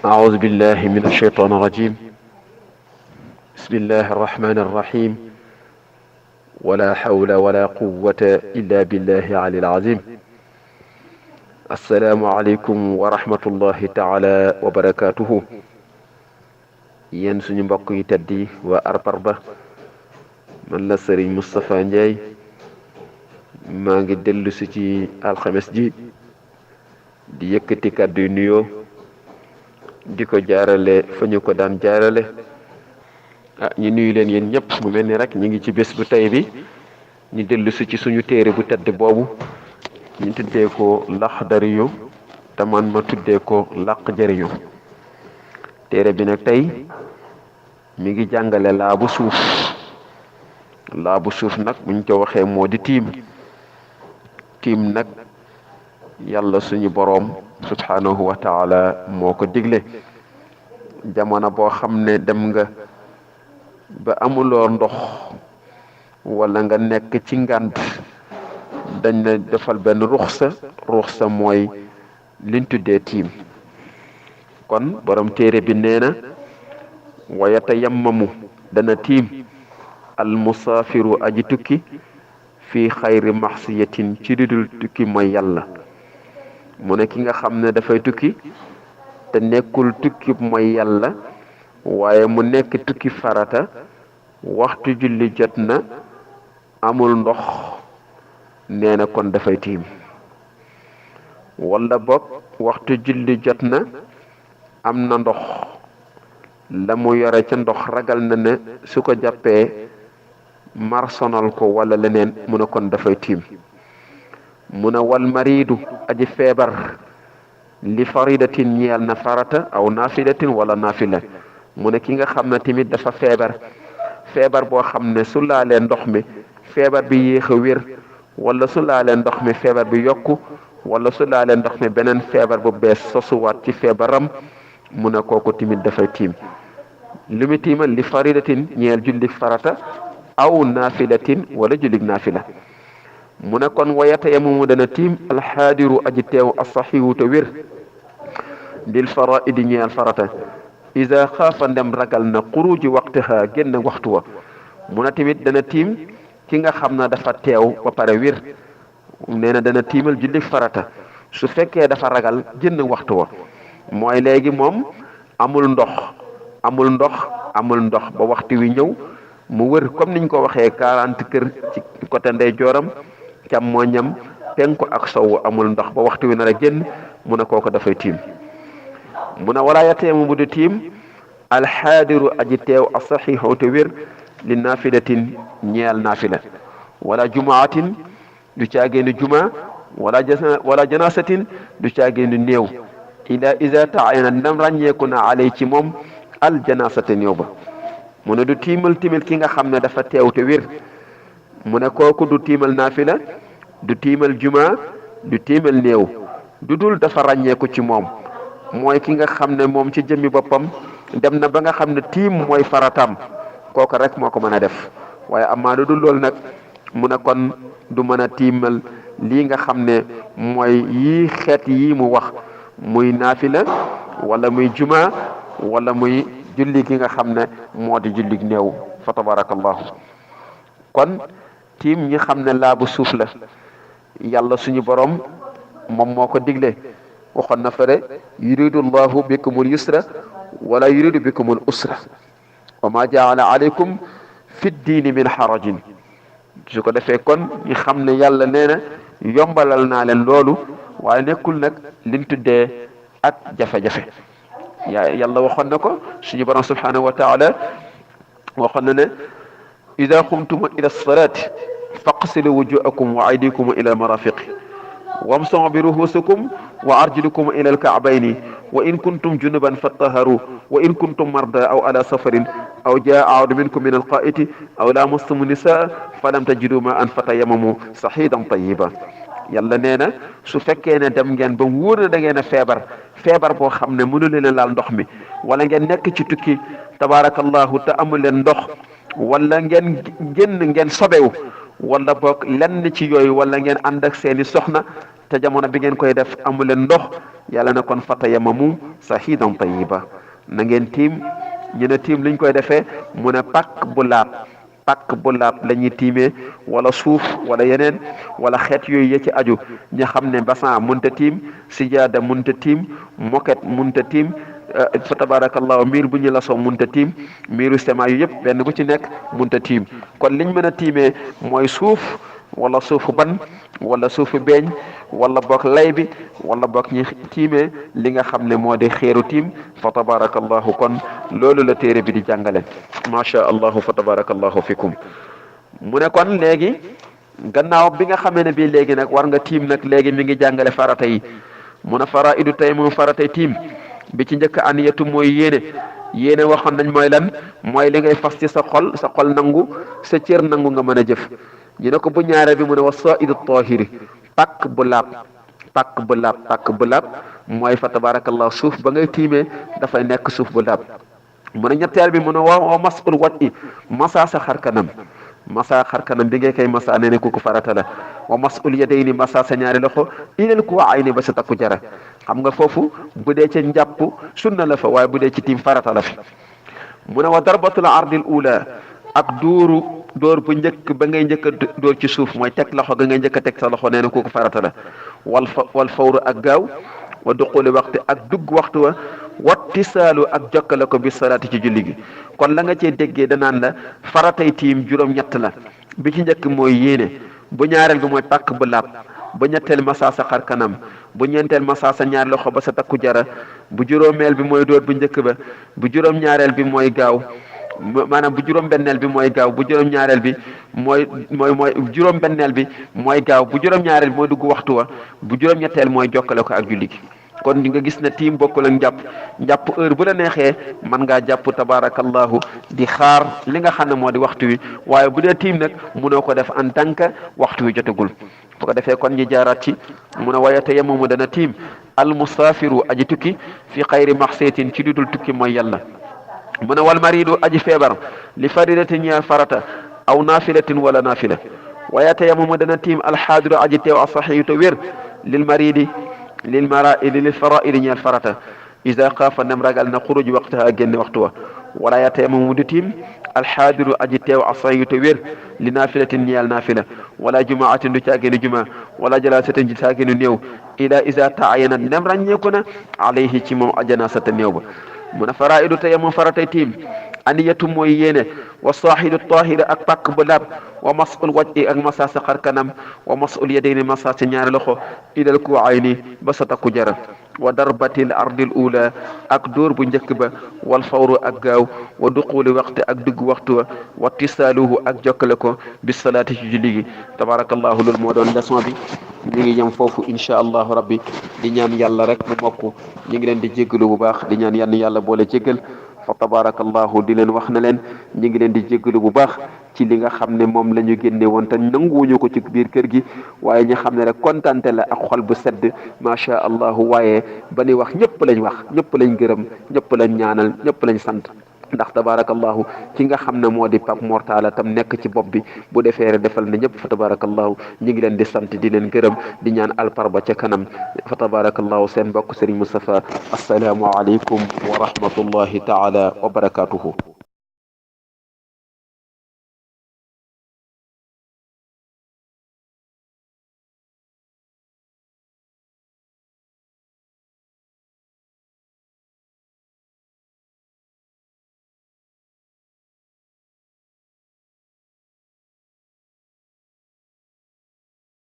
أعوذ بالله من الشيطان الرجيم. بسم الله الرحمن الرحيم. ولا حول ولا قوة إلا بالله العلي العظيم. السلام عليكم ورحمة الله تعالى وبركاته. yéen suñu mbokk yi teddi waa Arparba man la Serigne Moustapha Ndiaye maa ngi dellu si ci alxames ji di yëkkati kàddu yu nuyoo di ko jaarale fa ñu ko daan jaarale ñu nuyu leen yéen ñëpp mu mel ni rek ñu ngi ci bés bu tey bi ñu dellu si ci suñu téere bu tedd boobu ñu tuddee ko Laxdariyu te man ma tuddee ko laq jëriñu. téere bi nag tey mi ngi jàngale laabu suuf nag buñ ko waxee moo di tiim nag yàlla suñu boroom subhanahu wa taala moo ko digle. jamono boo xam ne dem nga ba amuloo ndox wala nga nekk ci ngànt dañ la defal benn ruxsa mooy liñ tuddee tiim. kon borom téere bi nee na wa yatayammamu dana tiim al musaafiru aji tukki fii xayri maxsiyatin ci dudul tukki mooy yàlla. mu ne ki nga xam ne dafay tukki te nekkul tukki mooy yàlla waaye mu nekk tukki farata waxtu julli jot na amul ndox nee na kon dafay tiim. wala boog waxtu julli jot na am na ndox la mu yore ca ndox ragal na ne su ko jàppee mar sonal ko wala leneen mu ne kon dafay tiim. mu ne wal mariidu aji feebar li faridatin ñeel na farata aw nafilatin wala nafila. mu ne ki nga xam ne tamit dafa feebar boo xam ne su laalee ndox mi feebar bi yéex a wér wala su laalee ndox mi feebar bi yokku wala su laalee ndox mi beneen feebar bu bees sosuwaat ci feebaram mu ne kooku tamit dafay tiim. li mu tiimal li faridatin ñeel jullik farata aw nafilatin wala jullik nafila. mu ne kon wayatayamumu dana tiim alxaadiru aji teew asaxihu te wér lil faraidi ñeel farata ida xaafa ndem ragal na xuruji waqtiha génn waxtu wa. mu ne tamit dana tiim ki nga xam ne dafa teew ba pare wér nee na dana tiimal jullik farata su fekkee dafa ragal génn waxtu wa mooy léegi moom amul ndox ba waxtu wi ñëw mu wër comme niñ ko waxee 40 kër ci côté ndeyjooram càmmooñam penku ak sowu amul ndox ba waxtu wi nar a génn mu ne kooku dafay tiim. mu ne wala yateemu bu di tiim alxaadiru aji teew asaxiixu te wér li nafilatin ñeel nafila wala jumaatin du caagéenu juma wala janasatin du caagéenu néew ila ida taayana ndam ràññeeku na alay ci moom al janasata néew ba. mu ne du tiimal timit ki nga xam ne dafa teew te wér mu ne kooku du tiimal naafila du tiimal juma du tiimal néew du dul dafa ràññeeku ci moom mooy ki nga xam ne moom ci jëmmi boppam dem na ba nga xam ne tiim mooy faratam kooku rek moo ko mën a def. waaye amaa du dul loolu nag mu ne kon du mën a tiimal lii nga xam ne mooy yii xeet yii mu wax muy naafila wala muy juma wala muy julli gi nga xam ne moo di julli néew fa tabarakallahu. kon tiim ñi xam ne laabu suuf la yàlla suñu borom moom moo ko digle waxoon na fere yuridu llahu bikumul yusra wala yuridu bikumul usra wa ma jaala alaykum fi diini min harajin. su ko defee kon ñi xam ne yàlla nee na yombalal naa leen loolu waaye nekkul nag liñ tuddee ak jafe-jafe. yàlla waxoon na ko suñu borom subhanahu wa taala waxoon na ne ida qumtum ila lsalati faqsilu wujuhakum wa aydikum ila almarafiqi wamsahu bi ruhusikum wa arjulukum ila alka'bayni wa in kuntum junuban fattaharu wa in kuntum marda aw ala safarin aw jaa ahadun minkum min alqa'iti aw lamastum nisaa falam tajidu ma'an fatayammamu sa'idan tayyiban. yàlla nee na su fekkee ne dem ngeen ba wóor na da ngeen a feebar boo xam ne mënu leen laal ndox mi wala ngeen nekk ci tukki tabarakallahu te amu leen ndox wala ngeen sobewu wala boog lenn ci yooyu wala ngeen ànd ak seeni soxna te jamono bi ngeen koy def amu leen ndox yàlla na kon fatayamamu sahidan tayyiba na ngeen tiim ñu ne tiim liñ koy defee mu ne pàkk bu laab la ñuy tiimee wala suuf wala yeneen wala xeet yooyu ya ci aju ña xam ne basan munta tiim sijaada munta tiim moket munta tiim fa tabarakallahu miir bu ñu la soo munta tiim miiru sema yu yëpp benn bu ci nekk munta tiim kon liñ mën a tiimee mooy suuf wala suufu ban wala suufu beeñ wala boog lay bi wala boog ñi tiimee li nga xam ne moo di xeeru tiim fa tabarakallahu kon loolu la téere bi di jàngale macha allahu fa tabarakallahu fikum mu ne kon léegi gannaaw bi nga xamee ne bii léegi nag war nga tiim nag léegi mi ngi jàngale farata yi mu ne faraidu tey moom faratay tiim bi ci njëkk aniyatu mooy yéene waxoon nañ mooy lan mooy li ngay fas ci sa xol nangu sa cër nangu nga mën a jëf ñu ne ko bu ñaareel bi mu ne wa saidu tahiri pàkk bu laab mooy fa tabarakallah suuf ba ngay tiimee dafay nekk suuf bu laab mu ne ñetteel bi mu ne wa masul wat i masa sa xarkanam bi ngay koy masa nee ne ku ko farata la wa masul yadayni masa sa ñaari loxo ilal ku wa ay ni ba sa takku jara xam nga foofu bu dee ca njàpp sunna la fa waaye bu dee ci tiim farata la fi mu ne wa darbatul ardil ula ak dóor bu njëkk ba ngay njëkk a dóor ci suuf mooy teg loxo ga ngay njëkk a teg sa loxo nee na kooku farata la wal fawru ak gaaw wa duquli waxtu ak dugg waxtu wa wattisaalu ak jokkale ko bi salaati ci julli gi kon la nga cee déggee danaan la faratay tiim juróom-ñett la bi ci njëkk mooy yéene bu ñaareel bi mooy pàkk bu laab bu ñetteel masa sa xar kanam bu ñeenteel masa sa ñaari loxo ba sa takku jara bu juróomeel bi mooy dóor bu njëkk ba bu juróom-ñaareel bi mooy gaaw maanaam bu juróom-benneel bi mooy gaaw bu juróom-ñaareel bi mooy juróom-benneel bi mooy gaaw bu juróom-ñaareel bi mooy dugg waxtu wa bu juróom-ñetteel mooy jokkale ko ak julli gi kon di nga gis ne tiim bokkul ak njàpp heure bu la neexee mën ngaa jàpp tabarakallahu di xaar li nga xam ne moo di waxtu wi waaye bu dee tiim nag munoo ko def en tant que waxtu wi jotagul bu ko defee kon ñi jaaraat ci mun a wayate yemamu dana tiim al musaafiru aji tukki fi xayri maxseetin ci dudul tukki mooy yàlla mu ne wal maridu aji feebar li faridatin ñeel farata aw naafilatin wala naafila wayate yemamu dana tiim alxaadiru aji teew a saxiyu te wér lil faraidi ñeel farata isa xaafa nem ragal na xuruj waxtaha génne waxtu wa wala yatayamamu du tiim alxaadiru aji teew a saxiyu te wér li naafilatin ñeel naafila wala jumaatin du caagéenu juma wala jalaasatin ji caagéenu néew ila isa taayana nem ràññeeku na alayhi ci moom ajanasata néew ba mu ne faraidu tayamum faratay tiim aniyatu mooy yéene wa saahidu tahira ak pàkk bu laab wa masul wajhi ak masa sa xar kanam wa masul yadayni masa sa ñaari loxo ilal kuayni ba sa takku jara wa darbatil ardil ula ak dóor bu njëkk ba wal fawru ak gaaw wa duquli waxte ak dugg waxtu wa tisaaluhu ak jokkale ko bis salaati ci julli gi tabarakallahu loolu moo doon leçon bi ñu ngi yem foofu insha allahu rabbi di ñaan yàlla rek mu mokk ñu ngi leen di jéggalu bu baax di ñaan yàlla boole jéggal fa tabarakallahu di leen wax na leen ñu ngi leen di jéggalu bu baax ci li nga xam ne moom la ñu génne woon te nanguwuñu ko ci biir kër gi waaye ñu xam ne rek kontante la ak xol bu sedd macha allahu waaye ba ni wax ñëpp lañ gërëm ñëpp lañ ñaanal ñëpp lañ sant ndax tabarakallahu ki nga xam ne moo di Pape Mor Talla tam nekk ci bopp bi bu defee rek defal na ñëpp fa tabarakallahu ñu ngi leen di sant di leen gërëm di ñaan alparba ca kanam fa tabarakallahu seen mbokk Serigne Moustapha assalaamu aleykum wa rahmatullahi taala wa barakatuhu